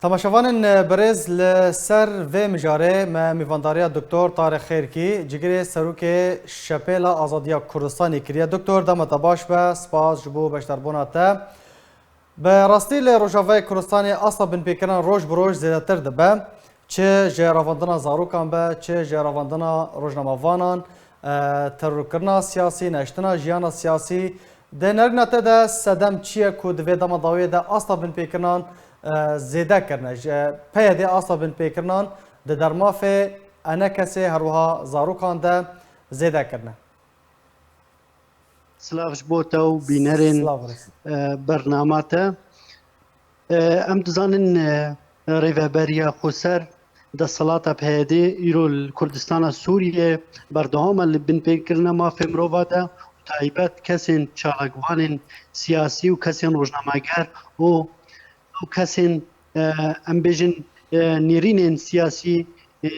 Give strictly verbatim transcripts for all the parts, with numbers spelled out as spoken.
Temaşevanên birêz, li ser vê mijarê me mîvandariya Doktor Tarîk Xêrkî, cigirê serokê Şepêla Azadiya Kurdistanê kiriye. Doktor, dema te baş be, spas ji bo beşdarbûna te. Bi rastî li Rojavayê Kurdistanê asta binpêkirin roj bi roj zêdetir dibe. Çi ji revandina zarokan be, çi ji revandina rojnamevanan, e, terorkirina siyasî, neştina jiyana siyasî. Di nerîna te de sedem çi ye ku di vê dema dawiyê de asta binpêkirinan, e, zêde kirine? Ji P Y D'ê asta binpêkirinan di dermafê ENKSê her wiha zarokan de zêde kirine. Silav ji bo te û bînerên, Silav, e, bernama te. E, em dizanin, e, Rêveberiya Xweser, desthilata P Y D'ê îro li Kurdistana Sûriyê berdewam e li binpêkirina mafê mirova de û taybet kesên çalakvanên siyasî û kesên rojnameger û ew kesên, e, em bêjin, e, nêrînên siyasî, e,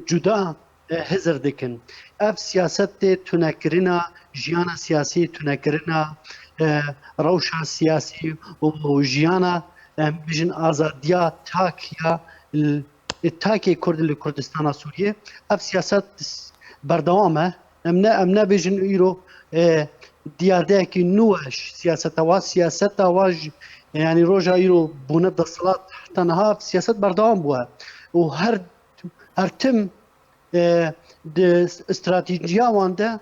cuda, e, hizir dikin. Ev siyasetê tunekirina jiyana siyasî, tunekirina, e, rewşa siyasî û jiyana, em bêjin, azadiya tak ya l-, takê Kurd li Kurdistana Sûriyê. Ev siyaset berdewam e. Em ne, em nebêjin îro, e, diyardeyekî nû e ji siyaseta wa. Siyaseta wa ji, yanî roja îro bûne desthilat heta niha siyaset berdewam bûye. Û her, her tim, e, di stratejiya wan de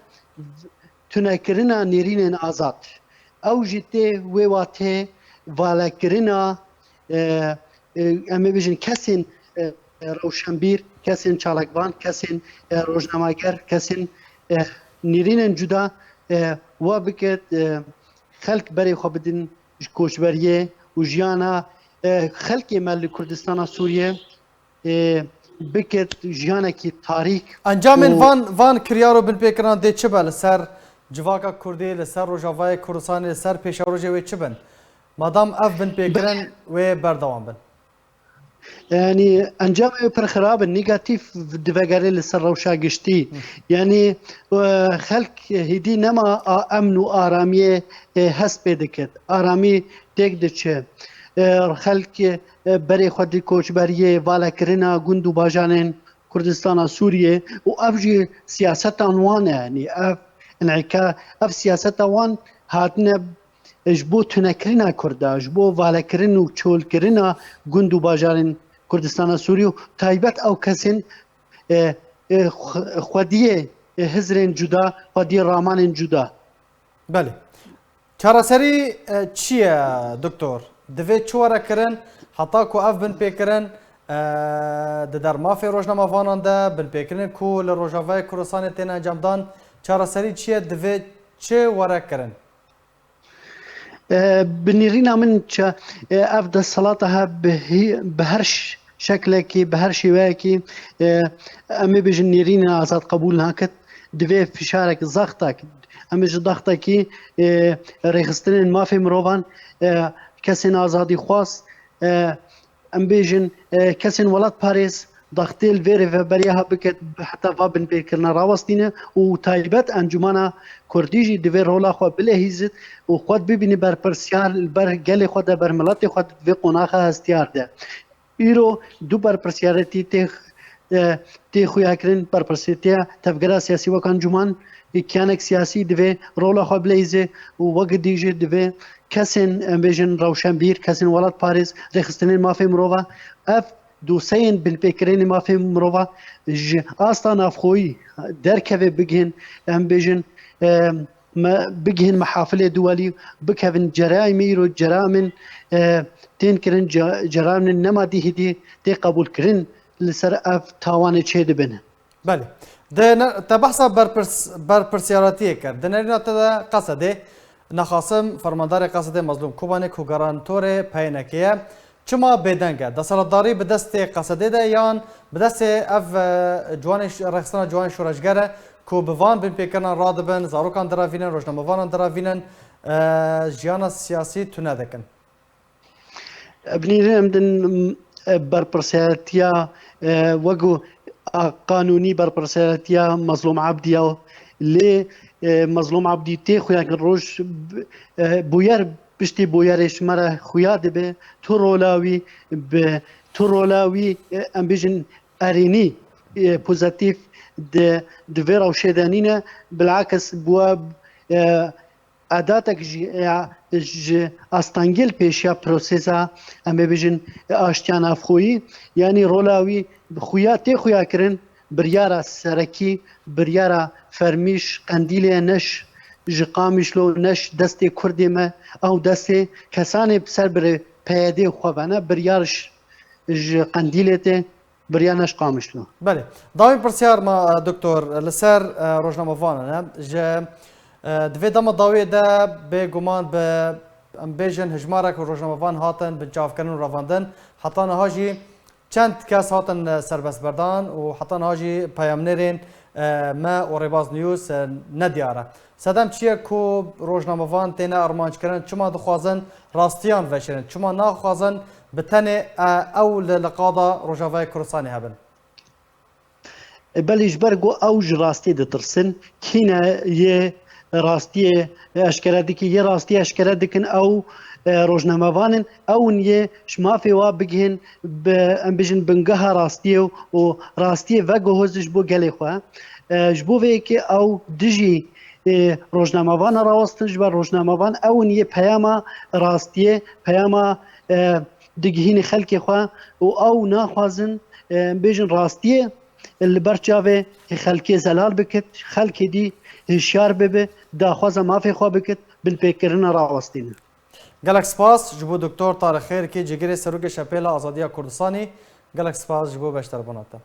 tunekirina nêrînên azad. Ew jî tê wê watê valekirina, e, e, em ê bêjin kesên, e, e, rewşenbîr, kesên çalakvan, kesên, e, rojnameger, kesên, e, nêrînên cuda, e, wa biket, e, xelk berê xwe bidin ji koçberiyê û jiyana, e, xelkê me li Kurdistana Sûriyê, e, biket jiyanekî tarîk. Encamên û van, van kiryar û binpêkirinan dê çi be li ser civaka Kurdî, li ser Rojavayê Kurdistanê, li ser pêşerojê wê çi bin? Madam ev binpêkirin wê berdewam bin. Yanî encamê wê pir xirab in, negatîf divegere li ser rewşa giştî. Hı. Yanî, e, xelk hêdî nema a emn û aramiyê, e, hest pê dikit. Aramî têk diçe. E, xelk, e, berê xwe di koçberiyê, valekirina gund û bajarên Kurdistana Sûriyê û ev jî siyasetan wan e. Yanî ev, enîka, ev siyaseta wan hatine ji bo tunekirina Kurda, ji bo valekirin û çolkirina gund û bajarên Kurdistana Sûrî û taybet ew kesên, e, e, xwe-, xwediyê, e, hizrên cuda, xwediyê ramanên cuda. Belê. Çareserî, e, çi ye, doktor? Divê çi were kirin heta ku ev binpêkirin, e, di dermafê rojnamevanan de, binpêkirin ku li Rojavayê Kurdistanê tên encamdan, çareserî çi ye, divê çi were kirin? E, bi nêrîna min ça-, e, ev desthilata he bi hî-, bi her ş-, şeklekî, bi her şêweyekî, e, em ê bêjin nêrîna azad qebûl nakit. Divê fişarek, zextek, em ê ji zextekî, e, rêxistinên mafê mirovan, e, kesên azadîxwaz, e, em bêjin, e, kesên welatparêz, zextê li vê rêveberiya he biket, heta va binpêkirina rawestîne û taybet Encûmena Kurdî jî divê rola xwe bilehîzit û xwe bibîne berpirsiyar li ber gelê xwe de, ber miletê xwe de, di vê qonaxa hestiyar de. Îro du berpirsiyarêtî tê, e, tê xuyakirin, berpirsiyaretiya tevgera siyasî wek Encûman, kiyanek siyasî divê rola xwe bileyze û wek dî jî divê kesên, em bêjin, rewşenbîr, kesên welatparêz, rêxistinên mafê mirova, ev doseyên binpêkirinê mafê mirova ji asta navxweyî derkeve, bigihin, em bêjin, e, me bigihin mehafilê duwelî, bikevin cerayemê. Îro cerayemên, e, tên kirin, ce-, cerayemên nema dî hêdî tê qebûlkirin, li ser ev tawanê çêdibin. Belê. Di ne-, te behsa berpirs-, berpirsiyariyê kir. Di nerîna te de Qesedê, Nexasim, fermandarê Qesedê Mezlûm Kobanê ku garantorê P Y N'ê ye, çima bêdeng e? Desthilatdarî bi destê Qesedê de yan bi destê ev, e, ciwanê ş-, rêxistina ciwanê şoreşger e ku bi van binpêkirinan radibin, zarokan diravînin, rojnamevanan diravînin, e, jiyana siyasî tune dikin? Binêrin em din, e, berpirsiyaretiya, e, wek a qanûnî berpirsiyaretiya Mezlûm Ebdî ya. Lê, e, Mezlûm Ebdî tê xuya roj, e, bûyer piştî bûyerê ji me re xuya dibe, tu rola wî bi tu rola wî, e, em bêjin erênî, e, pozitîf di, di vê rewşê de nîne, bilakis bûye, e, edatek jî, e, ji astengî li pêşiya prosesa, em ê bêjin, e, aştiya navxweyî, yanî rola wî bi xuya tê xuya kirin, biryara serekî, biryara fermî ji Qendîlê ye, ne ji, ji Qamişlo, ne ji destê Kurdê me, ew destê kesanê bi ser birê P Y D'ê xwe vene, biryar ji, ji Qendîlê tê, biryar ne ji Qamişlo. Belê. Dawî pirsyar ma, e, doktor, li ser, e, rojnamevanan e. Ji, e, di vê dema dawiyê de bêguman bi, em bêjin, hejmarek rojnamevan hatin binçavkirin û revandin. Heta niha jî çend kes hatin, e, serbestberdan û heta niha jî peyamnêrên, e, me û Rêbaz News, e, nediyar e. Sedem çi ye ku rojnamevan têne armanckirin? Çima dixwazin rastiyan veşêrin? Çima naxwazin bi tenê, e, ew li, li qada Rojavayê Kurdistanê hebin? E, belê ji ber ku ew ji rastiyê ditirsin, kî ne yê rastiyê eşkere dike, yê rastiyê eşkere dikin ew, e, rojnamevan in, ew in yê ji mafê wa bigihên bi, em bêjin, bingeha rastiyê û, û rastiyê veguhozin ji bo gelê xwe. E, ji bo vê yekê ew dijî, e, rojnamevan rawestin, ji ber rojnamevan ew in yê peyama rastiyê, peyama, e, digihînê xelkê xwe û ew naxwazin, e, em bêjin, rastiyê li ber çavê xelkê zelal bikit, xelkê dî hişyar bibe, daxwaza mafê xwe bikit, binpêkirina rawestîne. Gelek spas ji bo Doktor Tarîk Xêrikê, cîgirê Serokê Şepêla Azadiya Kurdistanê. Gelek spas ji bo beşdarbûna te.